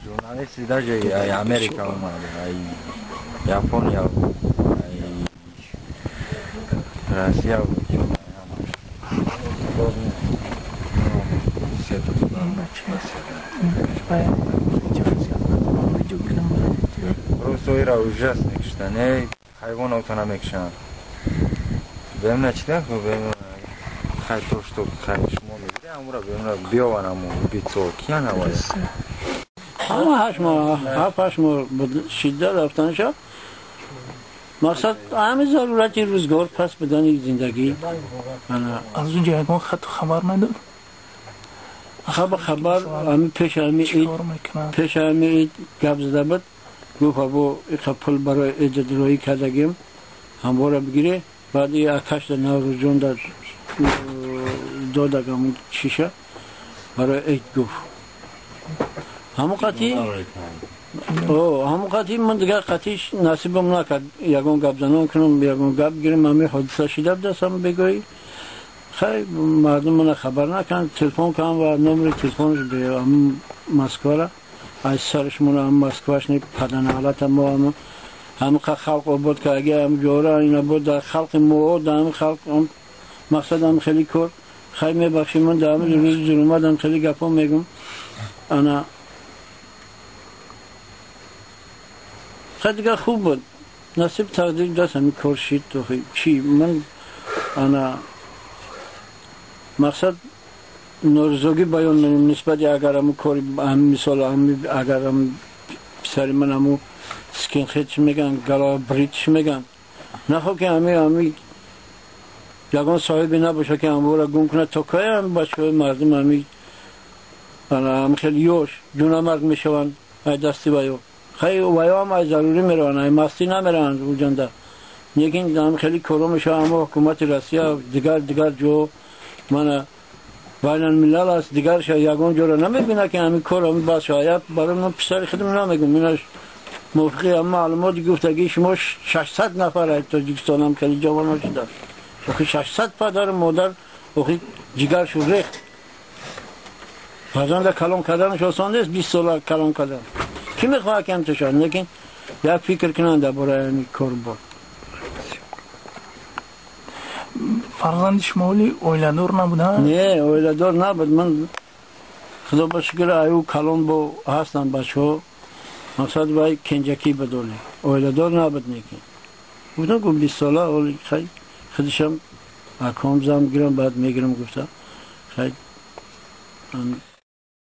Журналисты даже Америка омада, Япония, Россия. Просто ира ужасно киштан, ҳайвонотро намекушанд. Бемна чида, хай то что хай шумо мегиред, амура бемна биёван аму бицо киян авай. Ҳама 8 моҳ, 7-8 моҳ шидда рафтанша. Мақсад ҳамин зарурати рӯзгор, пас бидани зиндагӣ. Аз унҷа ягон хату хабар надод? Хабар ҳамин пеши ҳами ид, пеши ҳами ид гап зада буд. Гуфт, або иқа пул барои ид роҳӣ кардагим, ҳамвора бигире. Баъд и акашда Наврӯзҷон да додагам чиша барои ид, гуфт. Ҳамон қатӣ ман дигар қатиш насибам накард ягон гап занон кунам, ягон гап гирем. Ҳамин ҳодиса шида будастам бегоҳӣ. Хай, мардум мана хабар накард. Телефон кардам ва номери телефонаш ҳамн Москвара аз сараш мона Москваш не паданалата мо ҳамқа халқ обод кардаги, ҳам ҷора ина буд дар халқи мо, дар ҳамин халқ мақсадам хеле кор. Хай, мебахшӣ, ман дар ҳамин рӯзи зулуматам хеле гапҳо мегум. Ана хай, дигар хуб буд, насиб тақдир даст ҳамин кор шид. Чи ман ана мақсад норизогӣ баён менем нисбати агар ҳамун кори, мисол, агар писари ман ҳамун скинхед чи меган, голобрит чи меган, нахо ки ҳами ягон соҳибе набоша, ки ҳамвора гум кунад. То кай ҳами бачаҳои мардум ҳами ҳами хеле ёш ҷунамарг мешаванд ай дасти ваё? Хай, ваё ҳам ай зарурӣ мераванд, ай мастӣ намераванд уҷанда, лекин ҳами хеле коро мешаванд. Аммо ҳукумати Россия, дигар дигар ҷо, мана байналмилал аст, дигарша ягон ҷоро намебинад, ки ҳамин кор ҳами бас шояд. Барои ман писари худам намегум, инаш мувофиқи ҳам маълумоти гуфтагии шумо 600 нафар ай Тоҷикистон ҳам хеле ҷавонҳо шуданд. Охи, 600 падару модар охи ҷигаршу рехт. Фарзанда калон карданаш осон нест, 20 сола калон кардан. Кӣ мехоҳад ки ҳамто шавад? Лекин як фикр кунанд дар бораи ҳамин корбор. Фарзанди шумо оли оиладор набуда? Не, оиладор набуд. Ман, худо ба шукр, аю калон бо ҳастанд бачаҳо. Мақсад вай кенҷакӣ бидоли, оиладор набуд, неки гуфтам, гуфт 20 сола оли. Хай, худишам аком зам гирам, баъд мегирам гуфта. Хай.